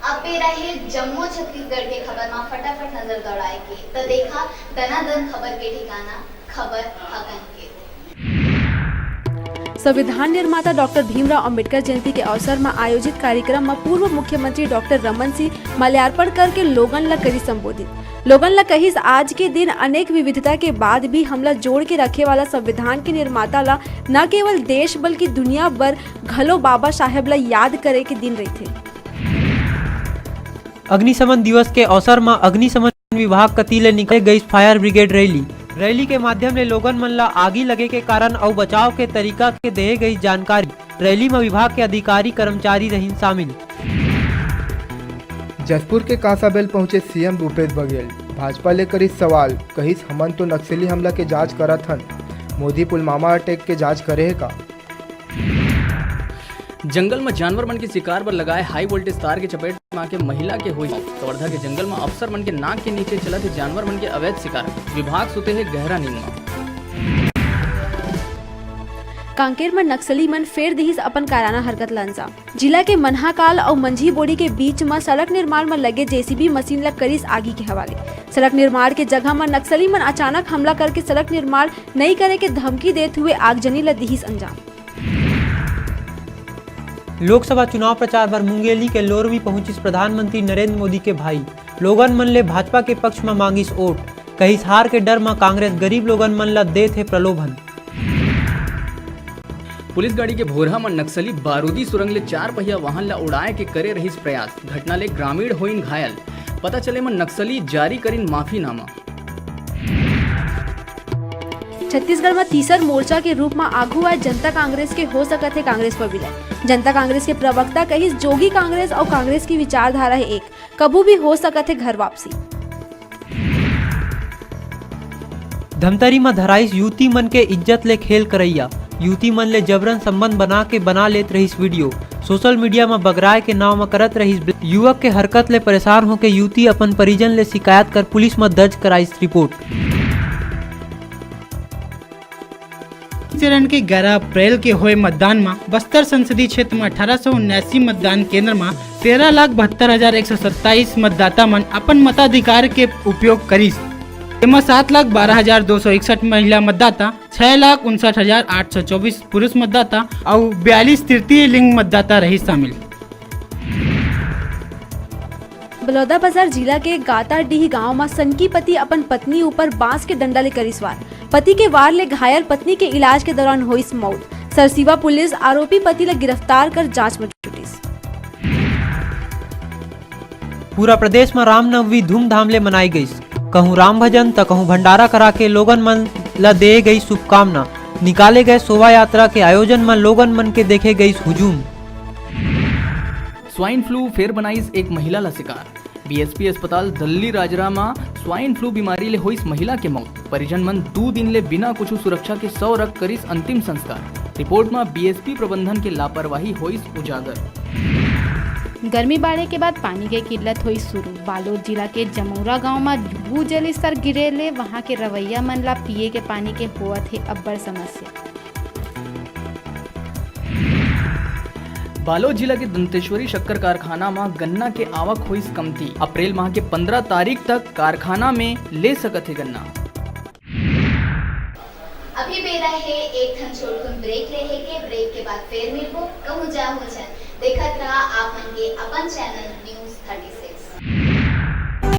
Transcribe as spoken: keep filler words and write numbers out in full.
अब बेरा हे जम्मो छत्तीसगढ़ के खबर म फटाफट नजर दौड़ाए के, त देखा दनादन खबर के ठिकाना, खबर हकन के। संविधान निर्माता डॉक्टर भीमराव अंबेडकर जयंती के अवसर म आयोजित कार्यक्रम म पूर्व मुख्यमंत्री डॉक्टर रमन सिंह माल्यार्पण करके लोगन ल करिस संबोधित। लोगन ल कहिस, आज के दिन अनेक विविधता के बाद भी हमला जोड़ के रखे वाला संविधान के निर्माता ल न केवल देश बल्कि दुनिया भर घलो बाबा साहेब ल याद करे के दिन रहिथे। अग्निशमन दिवस के अवसर म अग्निशमन विभाग कति ले निकाले गईस फायर ब्रिगेड रैली। रैली के माध्यम ले लोगन मन ल आगी लगे के कारण अउ बचाव के तरीका के देहे गई जानकारी। रैली म विभाग के अधिकारी कर्मचारी रहिन शामिल। जशपुर के कांसाबेल पहुंचे सीएम भूपेश बघेल, भाजपा ले करिस सवाल, कहिस, "हमन तो नक्सली हमला के जांच करत हन, मोदी पुलवामा अटैक के जांच करे हे का?" जंगल म जानवर मन के शिकार बर लगाए हाई वोल्टेज तार के चपेट म आके महिला के होइस मौत। कवर्धा के जंगल म अफसर मन के नाक के नीचे चलत हे जानवर मन के अवैध शिकार, विभाग सुते हे गहरा नींद म। कांकेर म नक्सली मन फेर दिहिस अपन कायराना हरकत ल अंजाम। जिला के मनहाकाल अउ मंझीबोड़ी के बीच म सड़क निर्माण म लगे जेसीबी मशीन ल करिस आगी के हवाले। सड़क निर्माण के जगह म नक्सली मन अचानक हमला करके सड़क निर्माण नइ करे के धमकी देत हुए आगजनी ल दिहिस अंजाम। लोकसभा चुनाव प्रचार बर मुंगेली के लोरमी पहुंचिस प्रधानमंत्री नरेंद्र मोदी के भाई। लोगन मन ले भाजपा के पक्ष म मांगिस वोट, कहिस हार के डर म कांग्रेस गरीब लोगन मन ल देत हे प्रलोभन। पुलिस गाड़ी के भोरहा म नक्सली बारूदी सुरंग ले चार पहिया वाहन ल उड़ाए के करे रहिस प्रयास। घटना ले ग्रामीण होइन घायल। पता चले म नक्सली जारी करिन माफीनामा। छत्तीसगढ़ म तीसर मोर्चा के रूप म आघू आए जनता कांग्रेस के हो सकत हे कांग्रेस म विलय। जनता कांग्रेस के प्रवक्ता कहिस, जोगी कांग्रेस अउ कांग्रेस की विचारधारा हे एक, कभू भी हो सकत हे घर वापसी। धमतरी म धराइस युवती मन के इज्जत ले खेल करइया। युवती मन ले जबरन संबंध बना के बना लेत रहिस वीडियो। सोशल मीडिया म बगराए के नाव म करत रहिस ब्ल-, युवक के हरकत ले परेशान होके युवती अपन परिजन ले शिकायत कर पुलिस म दर्ज कराइस रिपोर्ट। चरण के ग्यारह अप्रैल के होए मतदान म बस्तर संसदीय क्षेत्र म अठारह सौ उन्यासी मतदान केंद्र म तेरह लाख बहत्तर हजार एक सौ सत्ताईस मतदाता मन अपन मताधिकार के उपयोग करिस। एमा सात लाख बारह हजार दो सौ इकसठ महिला मतदाता, छह लाख उनसठ हजार आठ सौ चौबीस पुरुष मतदाता अउ बयालीस तृतीय लिंग मतदाता रहिस शामिल। बलौदाबाजार जिला के गाताडीह गांव म सनकी पति अपन पत्नी ऊपर बांस के डंडा ले करिस वार। पति के वार ले घायल पत्नी के इलाज के दौरान होइस मौत। सरसीवा पुलिस आरोपी पति ल गिरफ्तार कर जांच म जुटिस। पूरा प्रदेश म रामनवमी धूमधाम ले मनाई गईस। कहूं राम भजन त कहूं भंडारा करा के लोगन मन ल दे गई शुभकामना। निकाले गए शोभा यात्रा के आयोजन म लोगन मन के देखे गईस हुजूम। स्वाइन फ्लू फेर बनाइस एक महिला ला शिकार। बीएसपी अस्पताल दल्ली राजरा म स्वाइन फ्लू बीमारी ले होइस महिला के मौत। परिजन मन दू दिन ले बिना कुछु सुरक्षा के शव रख करिस अंतिम संस्कार। रिपोर्ट म बीएसपी प्रबंधन के लापरवाही होइस उजागर। गर्मी बाढ़े के बाद पानी के किल्लत होइस शुरू। बालोद जिला के जमौरा गांव म भूजल स्तर गिरे ले वहां के रहवइया मन ला पिए के पानी के होवत हे अब्बड़ समस्या। बालोद जिला के दंतेश्वरी शक्कर कारखाना म गन्ना के आवक होइस कमती। अप्रैल माह के पंद्रह तारीख तक कारखाना में ले सकत हे गन्ना। अभी बेरा हे एक ठन छोटकुन ब्रेक लेहे के। ब्रेक के बाद फेर मिलबो। कहूं जाहू झन, देखत रहा आप मन के अपन चैनल